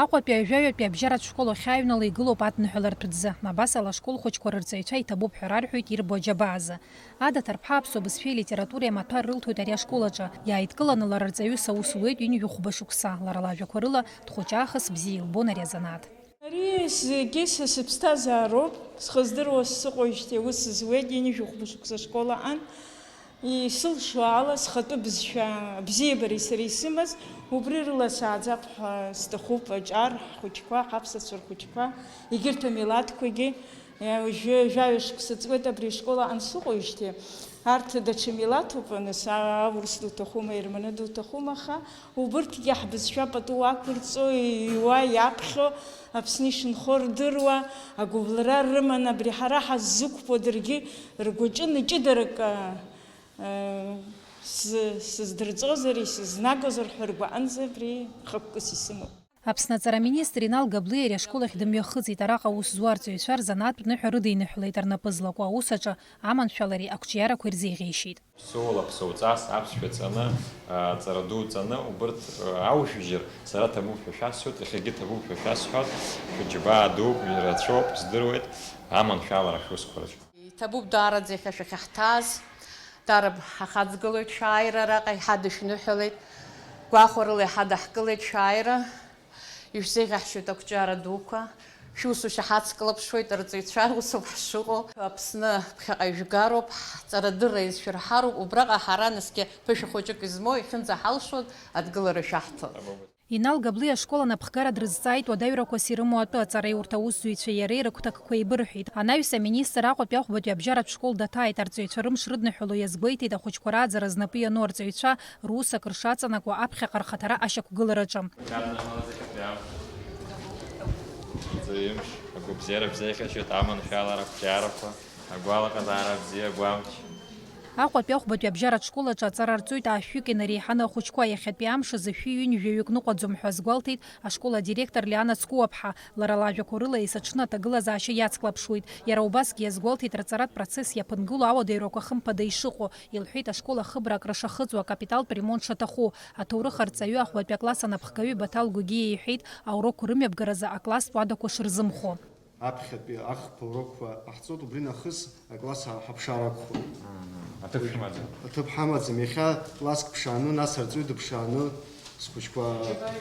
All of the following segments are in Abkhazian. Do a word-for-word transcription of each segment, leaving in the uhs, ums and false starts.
Аҟәатәи ажәаҩатәи абжьаратә школ ахьааҩнала игылоуп адныҳәалартә ӡы. Абас ала ашкол хәыҷқәа рырҵаҩцәа иҭабуп ҳәа рарҳәоит Ирбо Аџьабаазы. Адаҭар-ԥҳа аԥсуа бызшәеи алитературеи амаҭәар рылҭоит ари ашкол аҿы. Иааидкыланы лара рҵаҩыс аус луеит ҩынҩажәи хәба шықәса. Лара лажәақәа рыла, дхәыҷы аахыс бзиа илбон ари азанааҭ. Ари зегьы са сыԥсҭазаароуп, схы здыруа сыҟоижьҭеи аус зуеит, ҩынҩажәи хәба шықәса ашкол аҟан. Исылшо ала схатәы бызшәа абзиабареи сара исымаз, убри рыла сааӡап ҳәа сҭахуп, аҿар, ҳхәыҷқәа, ҳаԥсацәа рхәыҷқәа, егьырҭ амилаҭқәагьы. Уажәы жәаҩа шықәса ҵуеит абри ашкол аҟан сыҟоижьҭеи. Арҭ даҽа милаҭуп, нас, аурыс дуҭахума, аерманы дуҭахума, аха убырҭгьы ҳбызшәа пату ақәырҵо, иҩуа, иаԥхьо, Аԥсны ишынхо рдыруа, агәыбылра рыман абри ҳара ҳаззықәԥо даргьы ргәаҿы ҷыдарак, а, а, сзы-, сыздырҵозар, исызнагозар ҳәа ргәаанӡа абри хықәкыс исымоуп. Аԥсны аҵара аминистр Инал Габлиа ари ашкол ахь дымҩахыҵит, араҟа аус зуа арҵаҩцәа рзанааҭтә ныҳәа рыдиныҳәалеит, рнапы злаку аусаҿы аманшәалареи ақәҿиарақәеи рзеиӷьеишьеит. Ԥсуала, ԥсуаҵас, аԥсшәа ҵаны, аҵара ду ҵаны, убырҭ аужәжьыр, сара ҭабуп ҳәа шәасҳәоит, иахьагьы ҭабуп ҳәа шәасҳәоит, шәыџьабаа дуп, ирацәоуп, здыруеит, аманшәалара шәусқәа рҿы. Иҭабуп даараӡа иахьа шәахьаҳҭааз, дара ҳахаҵгылоит шәааира араҟа, иҳадышәныҳәалеит, гәахәарыла иҳадаҳкылеит шәааира. Ишәзеиӷьаҳшьоит ақәҿиара дуқәа, шәусушьа ҳацклаԥшуеит, арҵаҩцәа усоуп ҳшыҟоу. Аԥсны ԥхьаҟа ижәгароуп, ҳҵарадырра изшәырҳароуп, убраҟа ҳара наскьа ԥышәа хәыҷык измоу ихьынӡаҳалшоз адгылара шәаҳҭон. Инал Габлиа ашкол анапхгара дрызҵааит уадаҩрақәас ирымоу атәы аҵареи урҭ аусзуҩцәеи иареи рыгәҭакқәа еибырҳәеит. Анаҩс аминистр Аҟәатәи ахәбатәи абжьаратә школ даҭааит, арҵаҩцәа рымш рыдныҳәало иазгәеиҭеит ахәыҷқәа рааӡара знапы иану арҵаҩцәа русак ршаҵанакуа аԥхьаҟа рхаҭара ашьақәгылараҿы. Аҵаҩы имш, агәабзиара шәзеиӷьаҳшьоит, аманшәалара, ақәҿиарақәа, агәалаҟазаара бзиа, агәамч. Аҟәатәи ахәбатәи абжьаратә школ аҿы аҵара рҵоит аашәҩык инареиҳаны ахәыҷқәа, иахьатәи амш азы шәи ҩынҩажәаҩык ныҟәаӡом ҳәа азгәалҭеит ашкол адиректор Лиана Цкуаԥҳа. Лара лажәақәа рыла, есыҽны аҭагылазаашьа иацклаԥшуеит. Иара убасгьы иазгәалҭеит рҵаратә процесс иаԥынгылоу ауадаҩрақәа хымԥада ишыҟоу. Илҳәеит ашкол ахыбра акры шахыҵуа, акапиталтә ремонт шаҭаху. Аҭоурых арҵаҩы ахәбатәи акласс анапхгаҩы Баҭал Гогиа иҳәеит, аурокқәа рымҩаԥгаразы акласстә уадақәа шырзымхо. Аԥхьатәи ахԥа урокқәа ҟаҳҵоит, убри нахыс акласс ҳаԥшаар акәхоит. Аҭыԥ шәымаӡам? Аҭыԥ ҳамаӡам. Иахьа класск ԥшааны, нас арҵаҩы дыԥшааны, схәыҷқәа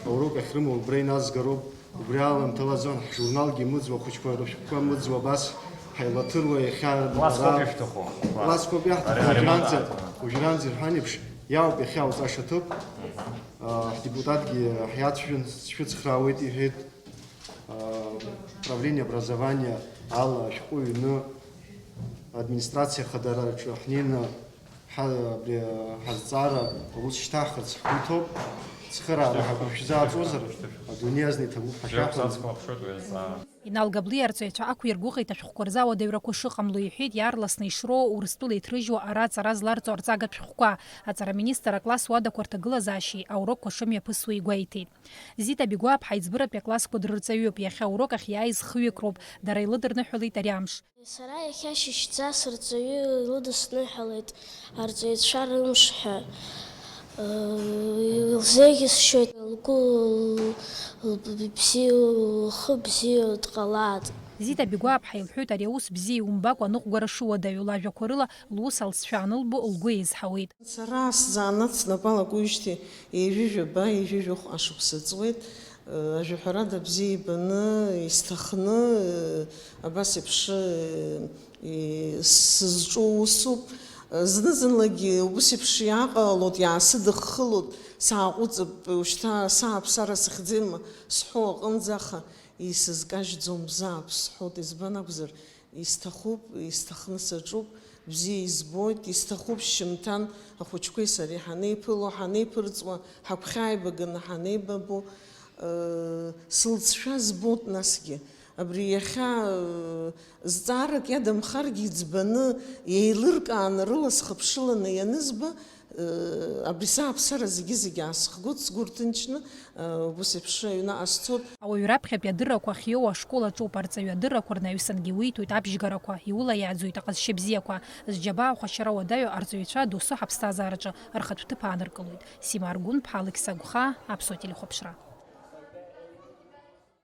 аурок ахьрымоу убра иназгароуп. Убри аламҭала азыҳәан ҳжурналгьы мыӡуа, ахәыҷқәа рышәҟәқәа мыӡуа, абас ҳаилаҭыруа иахьа. Классқәак ара ишәҭаху? Классқәак иаҳҭаху, ари уажәраанӡа, аримонт. Уажәраанӡа ирҳәан еиԥш, иаауп иахьа ауҵаша ҭыԥ. А, ҳдепутатгьы ҳиацәажәан, сшәыцхраауеит, иҳәеит. А, управление образования ала ашәҟәы ҩны администрациа ахадараҿы ҳнеины ҳа-, абри, а, ҳазҵаара аус шьҭаҳхырц ҳгәы иҭоуп. Цхыраара ҳагәы шәзааҵозар, адунеи азна иҭабуп ҳәа шәаҳәон. Инал Габлиа арҵаҩцәа ақәиргәыӷит ашәҟәқәа рзы ауадаҩрақәа шыҟамло, иҳәеит, иаарласны ишроуа Урыстәыла иҭрыжьуа ара аҵара зларҵо арҵагатә шәҟәқәа. Аҵараминистр акласс уадақәа рҭагылазаашьеи аурокқәа шымҩаԥысуеи игәеиҭеит. Зита Бигәааԥҳа иӡбыратәи аклассқәа дрырҵаҩуп, иахьа аурок ахь иааиз хҩык роуп, дара илыдырныҳәалеит ари амш. Сара иахьа шьыжьӡа сырҵаҩы илыдысныҳәалеит арҵаҩцәа рымш ҳәа. Илзеиӷьысшьоит, лгәы бзиа, лхы бзиа дҟалааит. Зита Бигәааԥҳа илҳәоит, ари аус бзиа иумбакәа аныҟәгара шыуадаҩу, лажәақәа рыла, лус алҵшәа анылбо лгәы еизҳауеит. Сара сзанааҭ снапы алакуижьҭеи ҩажәи жәаба, ҩажәи жәохә ашықәса ҵуеит. Ажәаҳәарада бзиа ибаны, исҭахны, абас еиԥш, сызҿу усуп. Зны-зынлагьы убас еиԥш иааҟалалоит, иаасыдыххылоит, сааҟәыҵып, ушьҭа сааԥсара сыхьӡеит сҳәо аҟынӡа, аха исызкажьӡом бзаап сҳәоит, избан акәзар, исҭахуп, исҭахны саҿуп, бзиа избоит, исҭахуп шьыжьымҭан ахәыҷқәеи сареи ҳанеиԥыло, ҳанеиԥырҵуа, ҳагәхьааибаганы ҳанеибабо, ыы, сылҵшәа збоит насгьы. Абри иахьа, ыы, зҵаарак иадамхаргьы иӡбаны, еилыркааны, рыла схыԥшыланы ианызба, Абри сааԥсара зегьы-зегьы аасыхгоит, сгәы рҭынчны, ус еиԥш аҩны ҟасҵоит. Ауаҩы раԥхьатәи адыррақәа ахьиоу ашкол аҿоуп, арҵаҩы адыррақәа рнаҩсангьы уиҭоит абжьгарақәа, иулаиааӡоит аҟазшьа бзиақәа. Зџьабаа хәашьара уадаҩу арҵаҩцәа досу ҳаԥсҭазаараҿы рхатә ҭыԥ ааныркылоит. Сима Аргәынԥҳа, Алықьса Гәхаа, Аԥсуа телехәаԥшра.